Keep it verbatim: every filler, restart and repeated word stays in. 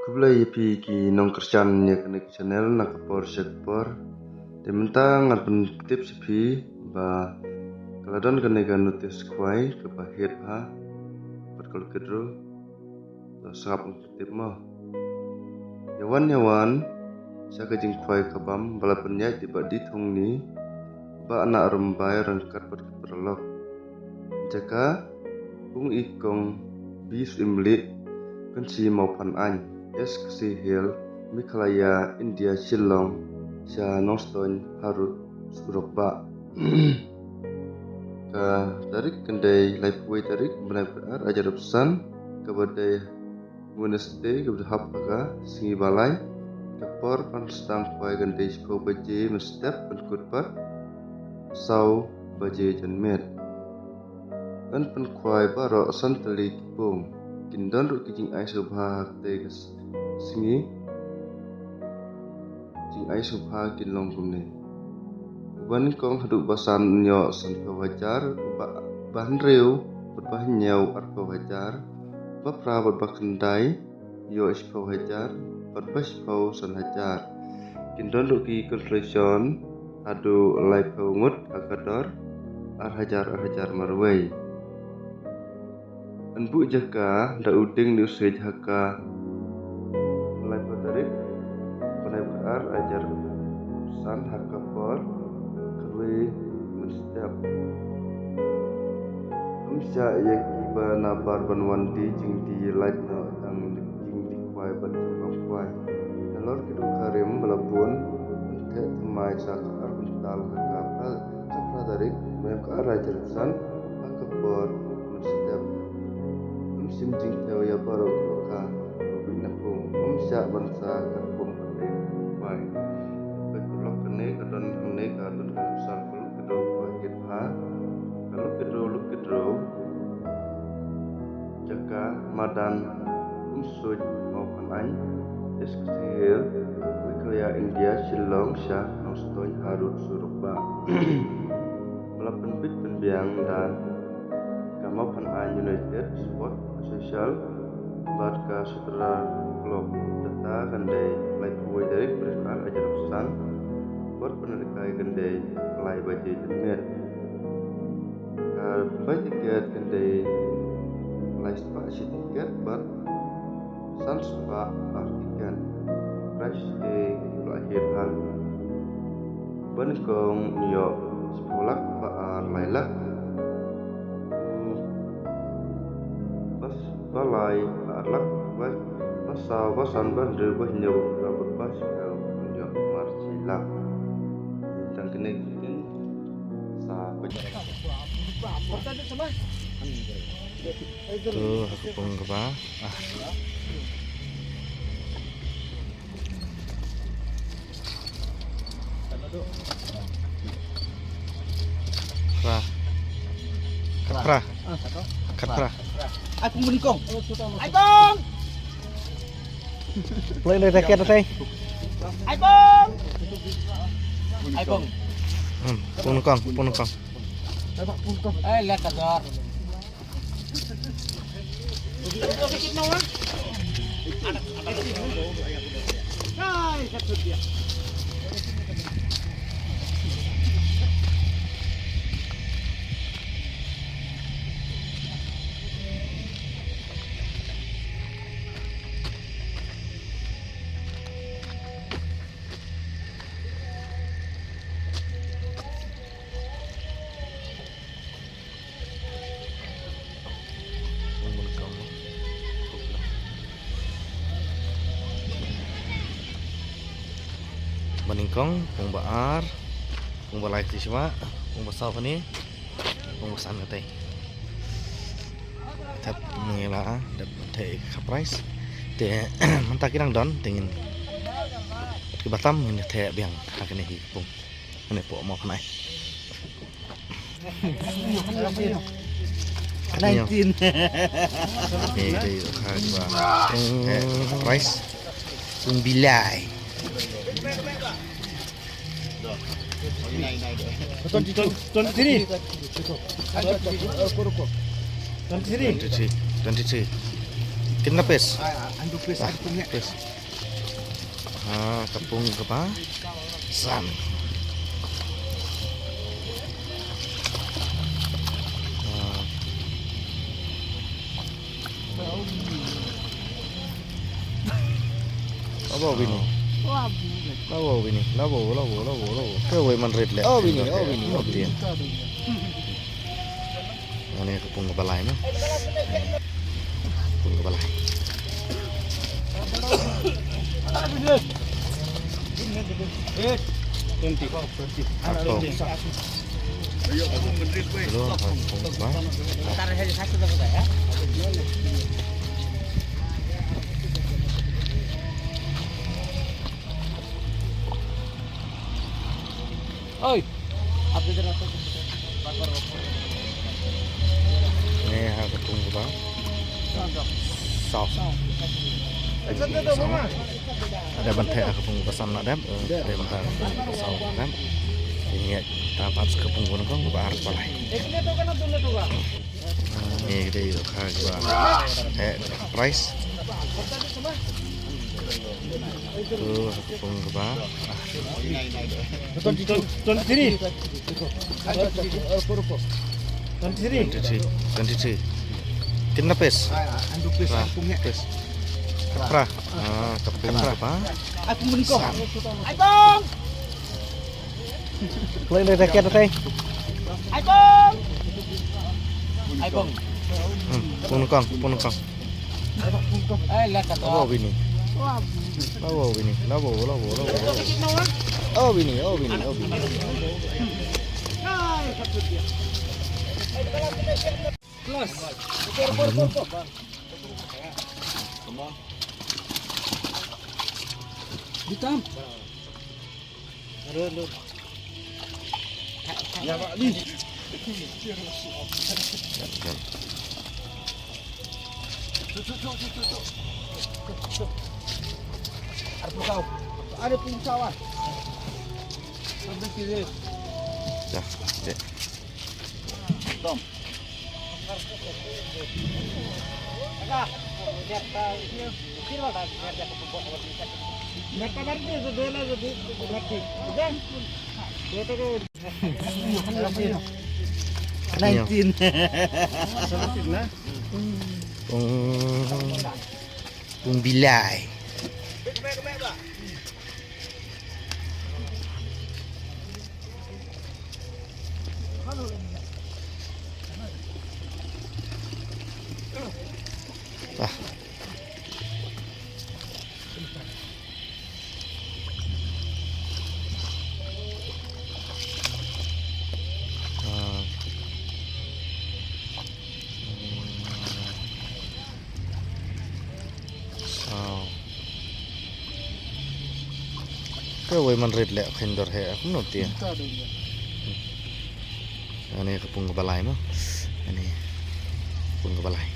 Khublei ïa phi ki nongkyrshan ïa kane ka channel na ka por sha ka por. Te mynta ngan pyntip sha phi ba ka la don kane ka notice khwai kaba hiar bha bad ka lucky draw. To sngap ngan pyntip mo. Ïa wan ïa wan sha ka jingkhwai kabam ba la pynïaid da i Bah D Thongni, Bah Nahrymbai ryngkat bad ki paralok. Jaka: Pung i kong B Syiemlieh, Kynshi Mawphanaiñ, East Khasi Hills, Meghalaya, India, Shillong sha Nongstoiñ Harud surok bah. Ka tarik kan dei laiphew wei tarik bnai ba ar, hajar arphew san, kaba dei Wednesday, kaba hap ha ka sngi ba lai. Ka por ban sdang khwai kan dei shiphew baje mynstep, pynkut pat saw baje janmiet. Yn pynkhwai baroh san tylli ki pung. Kin don ruh ki jingai sngewbha ha katei ka s-, sngi. Jingai sngewbha kin long kumne: uba nyngkong haduh ba san yn ïoh sanphew hajar, uba, uba hynriew bad ba hynñiew arphew hajar, ba phra bad ba khyndai ïoh shiphew hajar, bad ba shiphew san hajar. Kin don ruh ki consolation haduh laiphew ngut ha ka dor ar hajar, ar hajar marwei. Yn buh jaka da u dieng ne u siej ha ka laiphew tarik bnai ba ar, hajar arphew san, ha ka por khatwei mynstep. Ym shah ïa kiba nabar ban wan die jingdie, lait noh tang jingdie khwai bad jingbam khwai. Nalor ki duh kharim ba la bun, yn theh thymmai sa ka ar kyntal ha ka phra, ka phra tarik bnai ba ar, hajar arphew san, ha ka por mynstep. Ym shim jingthew ïa baroh ki dohkha, u bit na pung. Ym shah ban sa ka pung ka dei khwai. Ka lok kane ka don hangne, ka don ka sar ka lok ka dei khwai, hit ha ka lok ka dei, lok ka dei. Jaka: madan Umsuid, Mawphanaiñ, East Khasi Hills, Meghalaya, India, Shillong sha Nongstoiñ Harud surok bah. Ba la pynbit pynbiang da ka Mawphanaiñ United Sport Association bad ka Sutra Club. Data kan dei laiphew wei tarik bnai ba ar, hajar arphew san. Por pynhiar kai kan dei lai baje janmiet. Ka bai tiket kan dei lai spah shi tiket bad san spah ar tiket. Prize te la hiar bha. Ba nyngkong ïoh shiphew lak, ba ar lai lak, ba s-, ba lai ar lak, ba, ba saw, ba san, ba hynriew, ba hynñiew, ba phra bad ba shiphew ïoh marshi lak. Tang kine ki ktien sa. To ha ka pung kaba ar. Phra. Khatphra. Khatphra. Ai pung, bun kong. Ai pung. Play dai, dai, dai. Ai pung. Ai pung. Hmm, pung kong, pung kong. Ai, lihat ka dor. Ba nyngkong, pung ba ar, pung ba lai kti shwa, pung ba saw kane, pung ba san katei. Tep ngi la dep theh ka prize. Te mynta ki dang don, te ngin, ki batam ngin theh biang ha kane hi pung. Kane pung mo kane. Nineteen. Ni dei ha ba. Eh, prize. Pung bilai. Twenty-two. Twenty-three. Twenty-three. Twenty-three. Kitna piece? Ah, ah, andu piece, ah, andu piece. Piece. Ah, ka pung kaba san. Ah. Labo bini. Labo bini. Labo, labo, labo, labo. Kawei man rit leh. Oh, bini, oh, bini. Oh, bini. Ani ka pung kaba lai mo. Pung kaba lai. Twenty. Apo. Hello, ha ka pung kaba. Oi. Ni ha ka pung kaba. Saw. Ada ban theh ha ka pung kaba san na dep. Ada ban theh ha ka pung kaba saw na dep. Ini ta pat ka pung kaba kong kaba ar kaba lai. Ni kita ïoh ka kaba. Eh, price. Tu pung kaba. Twenty-three. Twenty-three. Twenty-three. Twenty-three. Kitna piece? Phra piece. Phra. Ah, ka pung kaba. Ai pung. Kloi dei, dei, dei. Ai pung. Ai pung. Hmm, pung kong, pung kong. Ai la ka to. Labo bini. Labo bini. Labo, labo, labo, labo. Oh bini, oh bini, oh bini. Plus. Hitam. Dah, dek. Nineteen. Pung, pung bilai. Ah. Ah. Saw. Kawei man rit leh khein dor he, kumno te. Ani ka pung kaba lai mo. Ani pung kaba lai.